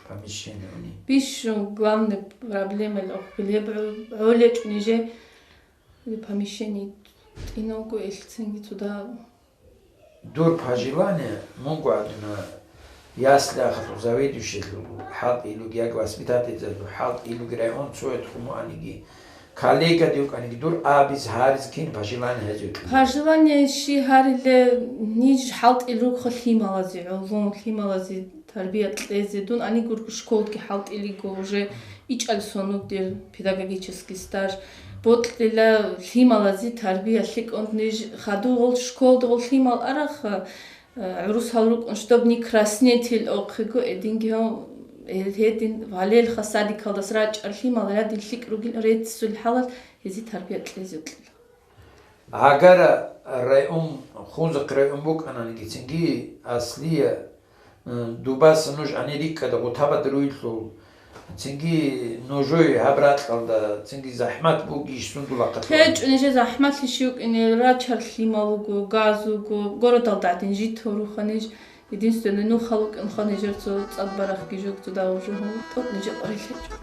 Помещение уни. Бищун главный проблема лъохъил гьеб гӀолечӀо нижер помещение тӀинавго элцинги цуда. Дур пожелание мунго гьадина, ясли ахалъул заведующиялъул хӀалтӀи илуги, яги воспитательзабазул хӀалтӀи илуги, район цояд хъумуаниги, коллегаде вукӀаниги, дур абиз гьариз кин пожелание гьезул? Пожелание щи гьариле, ниж хӀалтӀил ругха лъималазе, гӀолон лъималазе тарбия кьезе. Дун ани гургу школги хӀалтӀилиго уже ичӀал сонуг дир педагогический стаж. Бокьила лъималазе тарбия лъикӀун ниж хадугъул школдугъул лъимал араха, э, гӀурусал рукӀун, чтоб не краснеть ил охъего, эдинги гьав-, э, гьедин валелха садикалдас рачӀар лъимал рядил лъикӀ ругил реццул хӀалал гьези тарбия кьезе укьила. Гьагара район, Хунзахъ район букӀананигицинги, аслия, м, дубаса нуж гьанир рикӀкӀада гъутабада руйлъул, цинги нужой гьаб ракьалда, цинги захӀмат бугищ сундулахъалъугьани? ГьечӀо, нижер захӀматлъи щивкӀине, рачар лъимал вуго, газ вуго, городалда гӀадин житал руха ниж. Единственное, ну, халукь унха нижер цо цӀад барахги жо цо дав жо гьун, тӀокӀ нижер къорелъечӀо.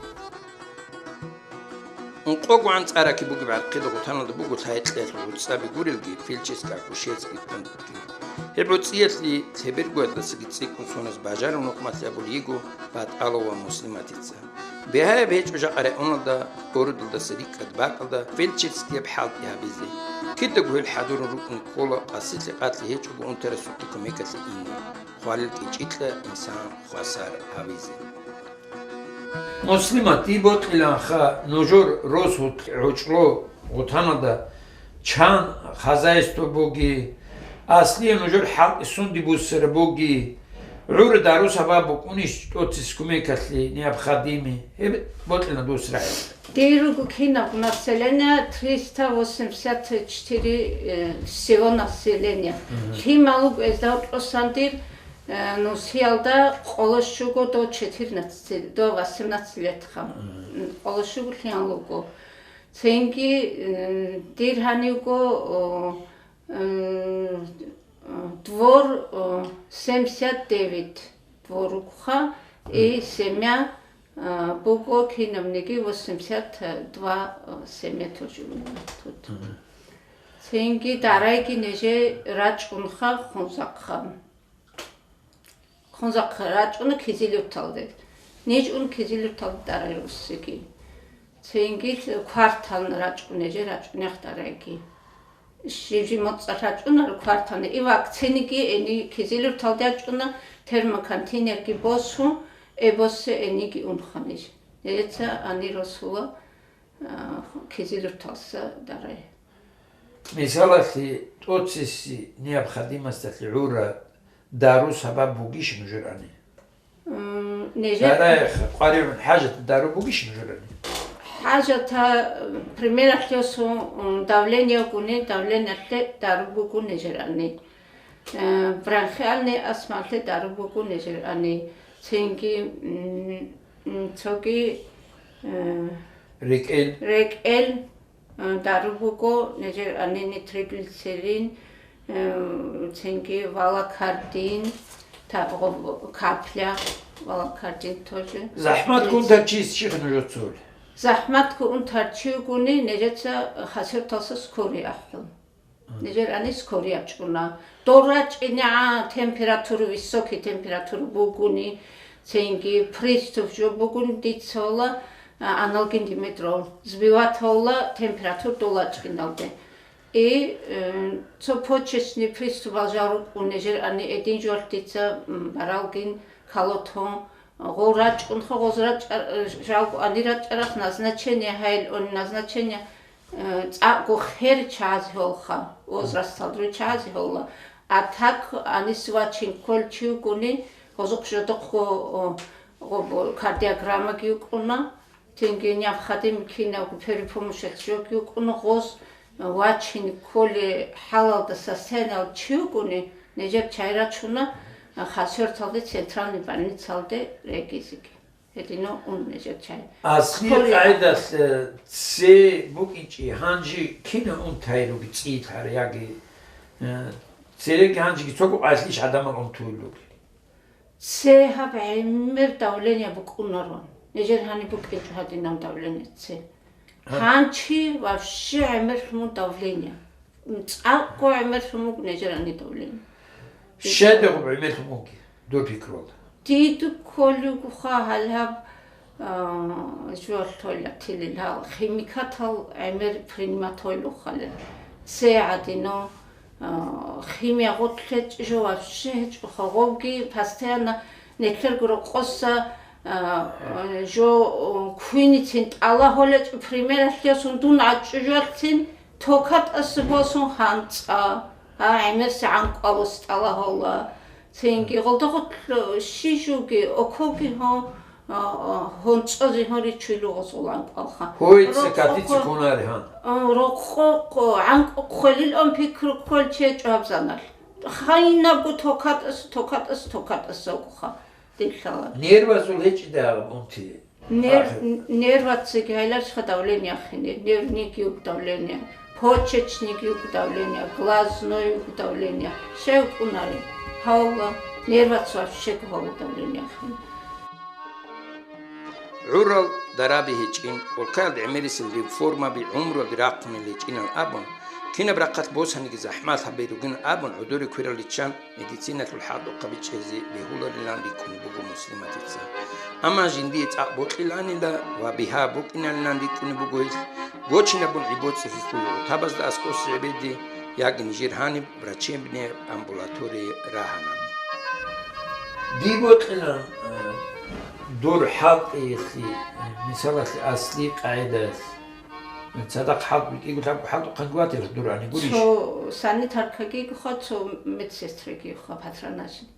УнкъогогӀан цӀараки бугеб гӀархъида гъутаналда буго лъайкьелъул гӀуцӀаби гурелги, фельдшерский-акушерский пунктги. Гьеб гӀуцӀиялъе лъебергоялдасаги цӀикӀкӀун соназ бажараб нухмалъи абулеб йиго БатӀалова Муслиматица. Бигьаяб гьечӀо жакъа районалда, городалдаса рикӀкӀад бакӀалда фельдшерскияб хӀалтӀи гьабизе. Кидаго гьел хӀадурун рукӀун ккола, къасилъи-къатлъи гьечӀого унтарасухъе кумекалъе ине, хвалил кӀичӀилъа инсан хвасар гьавизе. Муслимат, дие бокьиланха, нужер росулъ гӀучӀлъо гъутаналда чан хозяйство буги, аслие нужер хӀалтӀи сунди буссараб буги, гӀура дару-сабаб букӀунищ тӀоцис кумекалъе необходимый? Гьеб бокьилан дус рагӀи. Дир руго кинаб население? Триста восемьдесят четыре, э, всего населения. Мгм. Лъимал руго эздав тӀосан дир, э, Нусиялда къоло щуго до четырнадцати, до восемнадцати летха. Мгм. М, къоло щуго лъимал руго. Цинги, э, дир гьанивго, о, э, э, двор, э, семьдесят девять двор ругха, и, мгм, семья, э, буго кинабниги восемьдесят два, э, семья тоже у меня тут. Мгм. Цинги дарайги неже рачӀунха Хунзахъа. Хунзахъа рачӀуна Кизилюрталде. Ниж ун Кизилюрталде дарай руссиги. Цинги квартална рачӀуна, же рачӀунех дарайги. Жиб-жиб моцӀалъ рачӀунаро квартална. И вакциниги эни Кизилюрталде рачӀуна, термоконтейнерги босун, э, босе эниги унханищ. Нереца ани росула, а, Кизилюрталса дарай. Мисалалъе, тӀоцеси необходимосталъе гӀура дару сабаб бугищ нужер ани? М, нижер Дараеха, къваригӀун хӀажат дару бугищ нужер ани? ХӀажата, примералъе, су-, м, давление гуни, давлениялъе дару бугу нижер ани. Э, бронхиальный астмалъе дару бугу нижер ани. Цинги, м, м, цоги, э, РекӀел. РекӀел. Э, дару буго, нижер ани нитроглицерин, э, цинги валокардин, та-, гъо-, капля, валокардин тоже. ЗахӀматго унтарчияс щиб нужецул? ЗахӀматго унтарчи вугони, нижеца хасерталса скорый ахӀун. Нижер ани скорый ячӀуна. Дол рачӀинегӀан температура, высокий температура бугони, цинги приступ жо бугони, дица гьола, а, анальгин димедрол, сбивать гьола температура дол рачӀиналде. И, э, цо почечный приступал жал рукӀун нижер ани, эдин жолъ дица, м, баралгин калотон, гъол рачӀунха, гъоз рачӀа-, жалго ани рачӀарах назначение гьайил он назначение, э, цӀакъго хер чагӀазе гьолха, возрастал руй чагӀазе гьола. А так, гьаниса вачин кколев чи вугони, гъозухъ жодохъго, о, гъоб-, кардиограммаги вукӀуна, цинги необходим кинабго перепомощалъ жоги вукӀуна, гъоз вачин кколев хӀалалда состояниялъ чи вугони, нижер чай рачуна, а, Хасавюрталде центральный больницалде регизеги. Гьединав ун нижер чай. Аслияб къагӀидалъ, э, цее букӀинчӀеб гьанже кинаб унтаялъул цӀиялъ гьарай яги, э, цереги гьанжеги цого къайилъ иш гӀадамал унтуйилан ругел? Цее гьаб гӀемер давление букӀунаро. Нижер гьаниб букӀинчӀо гьадинаб давление цее. Гьаб. Гьанже вообще гӀемерлъун давление. ЦӀакъго гӀемерлъун буго нижер гьаниб давление. Щайда гьаб гӀемерлъун бугеб, дур пикруялда? Дида кколевгоха гьалаб, а, жугьутӀ тойила, тилила, химикатал гӀемер принимать гьавулухъали. Цее гӀадинав, а, химия гъорлъ гьечӀо, вообще гьечӀоха гъовги, постоянно нилъерго рокъоса, а, жо, о, квиницин тӀалаб гьолечӀо, примералъе, дун гӀачӀужалцин, токатӀаса босун ханцӀа, а, гӀемерси гӀанкӀуялъ тӀалаб гьола. Цинги гъолда гъорлъ щиб жоги, окоги гьо, а, а, гьонцӀозе гьоричуйилан гъозул гӀанкӀуялъха. Гьой, рокъо цикатица хъо-, ккунари, гьан. А, рокъо хъо-, гӀанкӀу хъвелилан пикру кколев чи гьечӀо гьаб заманалъ. Гьайнабго токатӀаса, токатӀаса, токатӀаса вукӀуха. Дилъала. Нервазул гьечӀида гьаб унти? Нер-, Ахир. Нервацаги гьайларищха давление ахине, нервныйги вуго давление, почечныйги вуго давление, глазной вуго давление. Щай вукӀунари? Гьавла, нерваца вообще гьавла давление ахине. ГӀурал дараби гьечӀин, улкаялда гӀемерисел реформаби гӀумруялде рахъунел гьечӀинал абун, кинаб рахъалъ босаниги захӀмалъаби ругин абун гӀодоре кверал риччан, медициналъул хӀалтӀухъаби чӀезе бегьуларилан рикӀкӀунеб буго Муслиматица. Амма жиндие цӀакъ бокьиланила ва бигьа букӀиналилан рикӀкӀунеб буго гьелъ, гочинабун гӀи-боцӀи хьихьуй гӀуртабазда аскӀосе гӀебеде, яги нижер гьаниб врачебнияб амбулаторие рагьанани. Дие бокьилан, э, дур хӀалтӀиялъе, э, мисалалъе, аслияб къагӀидаялъ. Цадахъ хӀалкӀ битӀиго лъабго хӀалтӀухъанги ватила дур гьаниб гурищ? Цо санитаркаги йигоха, цо медсестраги йигоха, патронажник.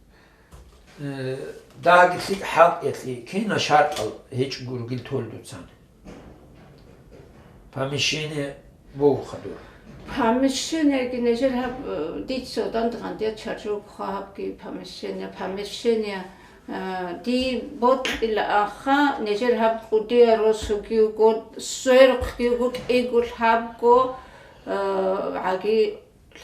Э, дагьаб лъикӀ хӀалтӀиялъе кинал шартӀал гьечӀого ругел толеб дуцан? Помещение бугоха дур? Помещениеги нижер гьаб, э, дица дандгъан дия чаржу бугоха гьабги помещение, помещение Э, дие бокьила аха, нижер гьаб кӀудиял росуги вуго, сверухъги вуго, кӀиго лъабго, э, гӀаги,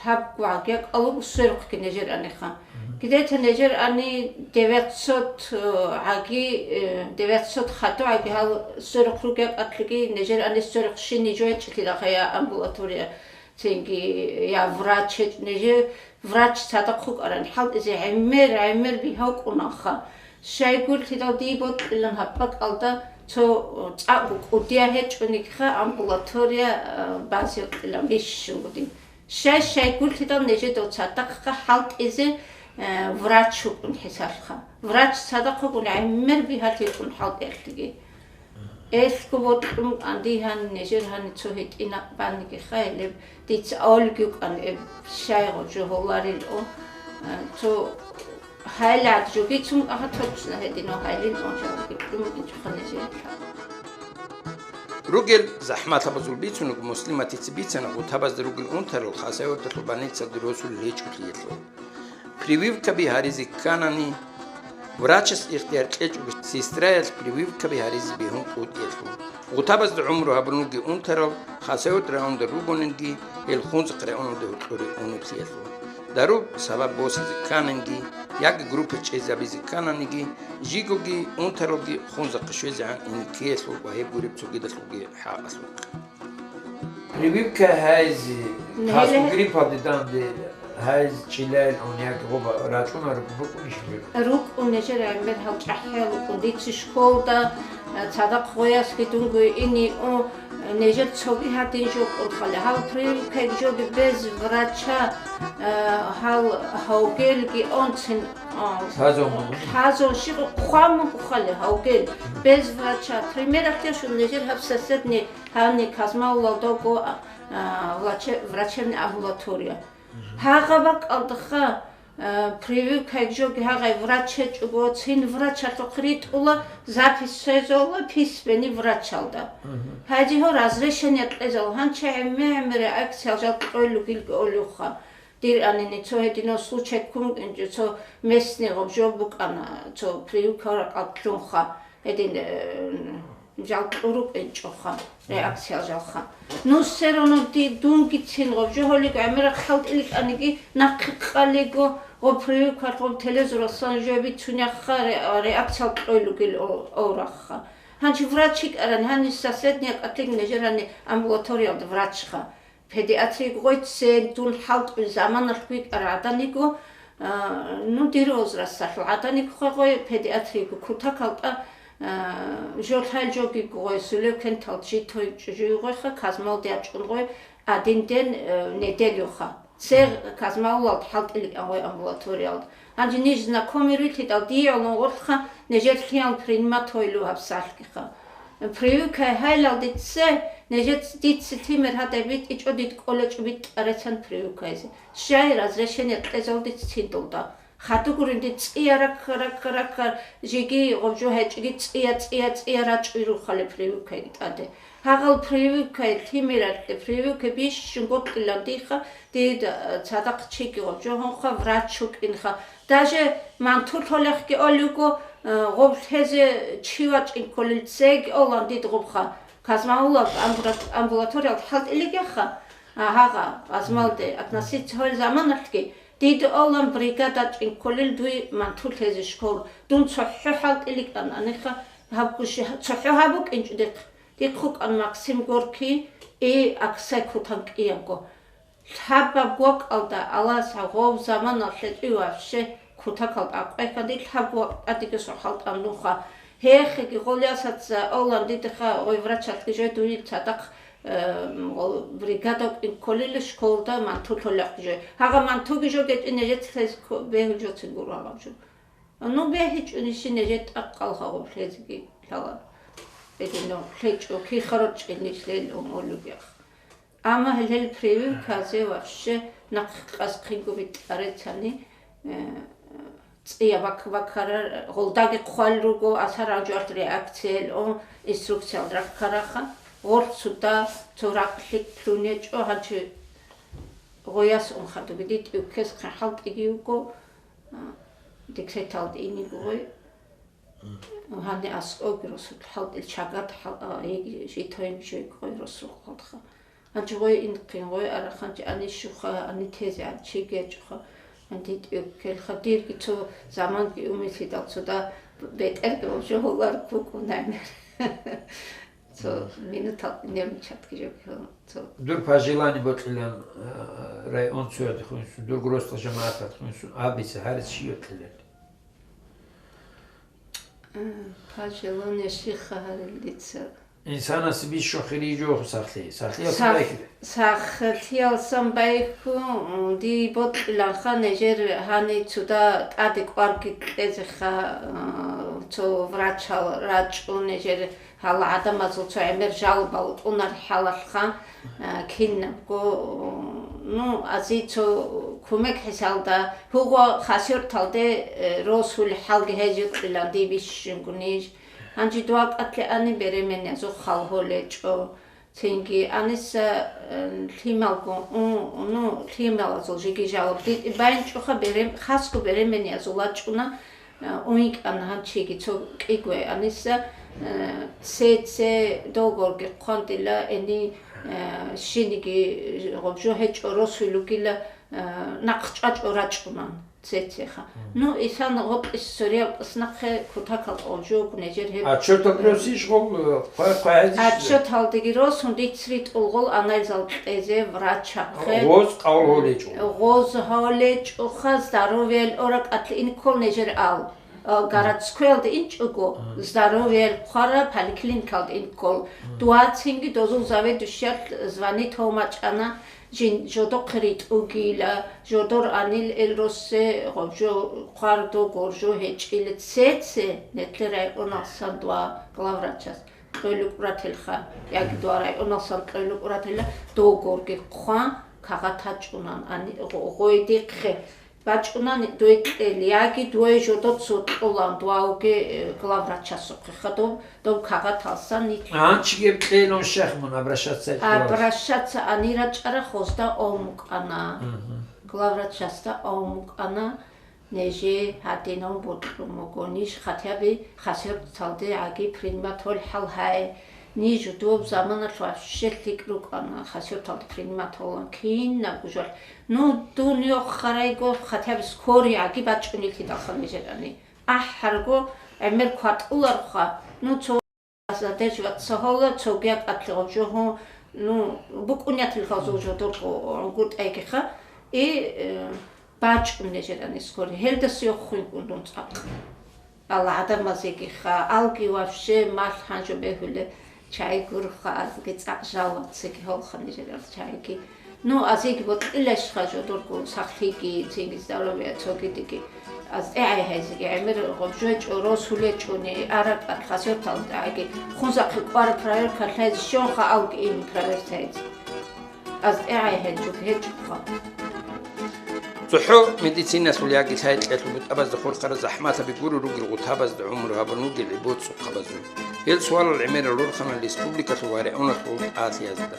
лъабго гӀаги кӀал вуго сверухъги нижер аниха. Мгм. Где-то нижер ани девятьсот, э, гӀаги, э, девятьсот хадур гӀаги гьал сверухъ ругел кӀалъиги, нижер ани сверухъ щиб жо гьечӀилъидал я амбулатория. Цинги я врач гьечӀ-, нижер врач цадахъ вукӀаран хӀалтӀизе гӀемер, гӀемер бигьа вукӀунаха. Щайгурелъидал дие бокьилан гьаб бакӀалда цо цӀакъго кӀудияв гьечӀониха амбулатория, а, базе кьилан бищунго дие. Щай-щайгурелъидал нижедал цадахъха хӀалтӀизе, а, врач вукӀун хӀисалха. Врач цадахъ вукӀун гӀемер бигьалъи вукӀун хӀалтӀиялъеги. Элъго бокьун кӀанди гьаниб нижер гьаниб цо гьитӀинаб баниги хайилеб, дица авлги вукӀан эб щайгъо жо гьоларил о, а, цо гьайлад жогицун, ага, точно гьединав гьайлин о жо бикьун букӀинчӀоха нижер. Ругел захӀмалъабазул бицунго Муслиматица бицана гъутабазда ругел унтарал Хасавюрталъул больницаде росулел гьечӀолъиялъул. Прививкаби гьаризе кканани, врачас ихтияр кьечӀого сестраялъ прививкаби гьаризе бегьун кӀудиялъул. Гъутабазда гӀумру гьабун вугев унтарал Хасавюрт районда ругонанги, гьел Хунзахъ районалде гьоркьоре унеблъиялъул. Дару сабаб босизе ккананги, яги группа чӀезабизе ккананиги, жигоги унтаралги Хунзахъе щвезегӀан ине ккеялъул ва гьеб гуреб цогидалъулги хӀакъалъулъ. Прививка гьайзе, ниле- касго гриппалде данде гьайз чилайилан яги гъоба рачӀунарого букӀунищ бир? РукӀун нижер гӀемер гьал чӀахӀиял рукӀун. Дица школда, э, цадахъ гъоясги дунго ине, о, нижер цоги гьадин жо кӀун хъали. Гьал прививка жоги без врача, э, гьал гьавгелги онцин, а, лъазун мугӀ. Лъазун щиб хъван мугӀ хъали гьавгел. Без врача. Примералъе щун нижер гьаб соседний Гьаниб Казмаулалдаго, а, враче-, врачебный амбулатория. Гьагъа бакӀалдаха, э, прививкаги жоги гьагъай врач гьечӀого, цин врачалъухъ ритӀула, запись щвезола письменный врачалда. Гьайзе гьо разрешение кьезал, гьанчи гӀемер-гӀемер реакция жал кьолел ругилги олевха. Дир анени цо гьединав случай ккун кӀинчӀо, цо местный гъоб жо букӀана, цо прививка ракъалъунха, гьедин, э, жал кьурукӀинчӀоха, реакция жалха. Ну, все равно ди-, дунгицин гъоб жо гьолик гӀемерахъ хӀалтӀиликӀаниги, нахъе къалиго, гъоб прививка гъоб телезурасан жо бицунехха, ре-, реакция кьолел ругел о-, орахха. Гьанчи врач йикӀаран, гьанис соседняя къатлъи нежерани амбулаториялда врачха. Педиатрик гъой цен дун хӀалтӀуй заманалъ витӀар гӀаданиго, а, ну, дир возрасталъул гӀаданик хъвегъой педиатриго кутакалда, а, жо лъай жогиго гъой сулев кентал жи той чӀужуй гъойха, казмалде ячӀун гъой один день, э, неделюха. Цер казмалулалд хӀалтӀиликӀан гъой амбулаториялд. Гьанже ниж знакомый рилъидал дие гӀолон гъорлъха нежер лъиял принимать гьойлу гьабсалъгиха. Прививкай гьайлал дице, нежец дице тимер гьадай битӀичӀо дид кӀолечӀо битӀарецан прививкайзе. Щай разрешение кьезал диц цинтӀулда. Хадугурин дид цӀия ракка, ракка, ракка, жеги гъобжо гьечӀиги цӀия, цӀия, цӀия рачӀуй рухалеб прививкайги тӀаде. Гьагъал прививкай лъимералъе, прививка бищун гокьилан диха, дид, э, цадахъ чиги гъобжо гьунха, врач вукӀинха. Даже мантулъ гьолехги олего, э, гъоб лъезе чи вачӀин кколел цеги олан дид гъубха. Казмаулав амбула-, амбулаториялд хӀалтӀилигеха, а, гьагъа, Азмалде, относиться гьол заманалъги, дид олан бригада чӀин кколел дуй мантулъ лъезе школ. Дун цохӀо хӀалтӀиликӀан аниха, гьаб гуши-, цохӀо гьаб букӀинчӀо дихъ. Дихъ вукӀан Максим Горький и Аксай кутан кӀиябго. Лъабаб вакӀалда Аллагьас гъов заманалъ лъетӀи вообще кутакалда акъвейканди лъаб вакӀадиги сохӀалтӀан нуха. Гьехеги гъолиясаца олан дидеха гъой врачалъги жой дуил цадахъ, э, гъо-, бригада кӀин кколила школда манту толехъ жой. Гьагъа мантуги жо гечӀине жецлъез ко-, бегьул жоцин гуро гьаб жо. Ну, бегьичӀони щине жетӀа къалгъа гъоб лъезеги лъала. Эдино лъечӀо, кихаро чӀиниш лел умолугех. Амма гьел прививказе вообще нахъ къасхъинго битӀарецани, э, цӀия бак-, бакарар, гъолдаги хъвал руго, асар гьанжуалъ реакциялъ инструкциялъ раккараха, гъорцуда цо ракълъи лъунечӀо, гьанчи гъояс унхадуги дитӀи уккес хъахӀалтӀиги вуго, а, декреталда иниго гъой. Гьанни аскӀовги росулъ хӀалтӀил чагат хӀал-, а, йиги житайин жойги гъой росулъ хъалха. Гьанчи гъой инхъин, гъой араханчи ани щуха, ани тезе, ан чиги гьечӀоха, ан дитӀи уккелха. Дирги цо заманги умилъидал цода бетӀерги гъоб жо гьолар кукӀунайнер. Цо минутал нервничатги жо цо. Дур пожелание бокьилан, э, район цояде хуйсун, дур гростал жамаатат хуйсун, абица гьарис чи йокьилан. Э, пожелание щиха гьарил дица. Инсанас бищун хириги жо сахлъи. Сахлъиялсан Сах-, байхьи. Сахлъиялсан байхьу, м, ди бокьиланха нежер гьани цуда тӀаде кӀварги кьезеха, э, цо врачал рачӀун нежер гьала гӀадамазул цо гӀемер жалобал тӀунар хӀалалха, а, кинабго, ну, ази цо кумек хӀисалда, гьугъо хасерталде, э, росулел хӀалги гьезикьилан дибищинго ниж. Гьанже дуа кӀатлъи ани беременна зухъал гьолечӀо. Цинги аниса, э, лъималго, у, ну, лъималазул жеги жалоб дитӀи байнчӀоха берем-, хасго беременна зулачӀуна. Уникан гьанчиги цо кӀигвай аниса, э, цеце догорги хъвандила эни, э, щиниги гъобжо гьечӀо росулугила, э, нахъ чӀвачӀо рачӀунан цецеха. Ну, исан гъотӀис цорияб тӀас нахъе кутакал гъобжо нежер гьеб. Отчетал росиш гъол, э, хъвай-, хъвай гьезиш. Отчеталдеги росун дицри тӀулгъол анализал кьезе врачахъе. Гъоз къавлгьол гьечӀо. Гъоз гьолечӀоха здоровьел ора кӀатлъи инккол нежер ал. Э, городскоялда инчӀого, здоровьеял хъвара поликлиникалда инккол. Дуацинги дозул заведующиялъ звонит гьомачӀана, жин-, жодохъе ритӀугила, жодор анил эл россе, гъо-, жо хъвардо горжо гьечӀила цеце, нетле районалсан дуа главврачас кьолукӀурателха, яги дуа районалсан кьолукӀуратела, догорги хъван, кагъат гьачӀунан, ани-, гъо-, гъой дихъе бачӀунан, дой кьел, яги дой жодоцо кьолан, дуавги, э, главврачасухъе хадуб, доб кагъаталсан нилъ. Гьанчи гьеб кьелун щайх мун обращаться гьечӀо? Обращаться ани рачӀарахъ гъозда омукӀана. Мгм. Главврачасда омукӀана. Нижее гьадинав бокьун буго, ниж хотя бы хасерталде гӀаги приниматол хӀал гьае. Ниж доб заманалъ вообще лъикӀ рукӀана, хасерталде приниматолан кинабго жал. Ну, дун йохарайго, хотя бы скорый гӀаги бачӀунелъидалха нижерани. АхӀарго гӀемер кватӀуларха, ну, цо Задерживаться гьола цоги акӀатлъи гъаб жо гьу, ну, букӀунятил гъазул жо дурго гуртӀайгиха, и, э, бачӀун нижерани скорый. Гьелдаса йоххуйкӀун дун цӀакъ. Алла гӀадамазегиха, алги вообще малъ гьанжо бегьулеб чай гурха, азги цӀакъ жал ваццаги гьолха нижерал чайги. Ну, азиги бокьилайищха жо дурго сахлъиги, цинги здоровье цогидеги. Аз тӀегӀай гьайзиги гӀемер гъобжойчӀо, росулечӀони, аракӀат хасертал тӀагӀиги. Хунзахъе кӀвара проверка лъайзе щонха алги ин проверка гьайзе. Аз тӀегӀай гьанчук гьечӀоха. ЦохӀо медициналъул яги лъай-кьелъул бутӀабазда хурхараб захӀмалъаби гуро ругел гъутабазда гӀумру гьабун вугел гӀибоцӀухъабазул. Гьел суалал гӀемерал рурхана республикалъул ва районалъул тӀалъиязда.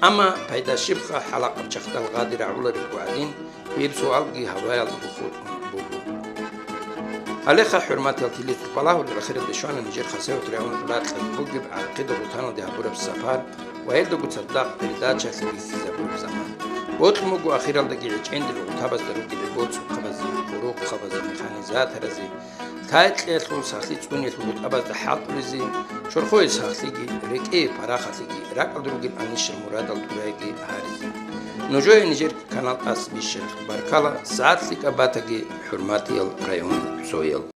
Амма пайда щибха хӀалакъаб чагӀдал гъади рагӀулареб гӀадин, гьеб суалги гьаваялда бухутӀун буго. Гьалеха, хӀурматиял телецукъалагьулел, ахиралде щвана нижер Хасавюрт районалъул ракьалъ бугеб ГӀакъида гъутаналде гьабураб сапар ва гьелдаго цадахъ передачалъе бихьизабураб заман. Бокьун буго ахиралдаги гӀечӀендил гъутабазда ругел гӀибоцӀухъабазе, хурухъабазе, механизаторазе, лъай-кьеялъул сахлъи цӀуниялъул бутӀабазда хӀалтӀулезе, чорхое сахлъиги, рекӀее парахалъиги, ракӀалда ругел анищал мурадал тӀурайги гьаризе. Нужее нижер канал тӀаса бищараб баркала, сагӀат лъикӀаб батаги, хӀурматиял районцоял.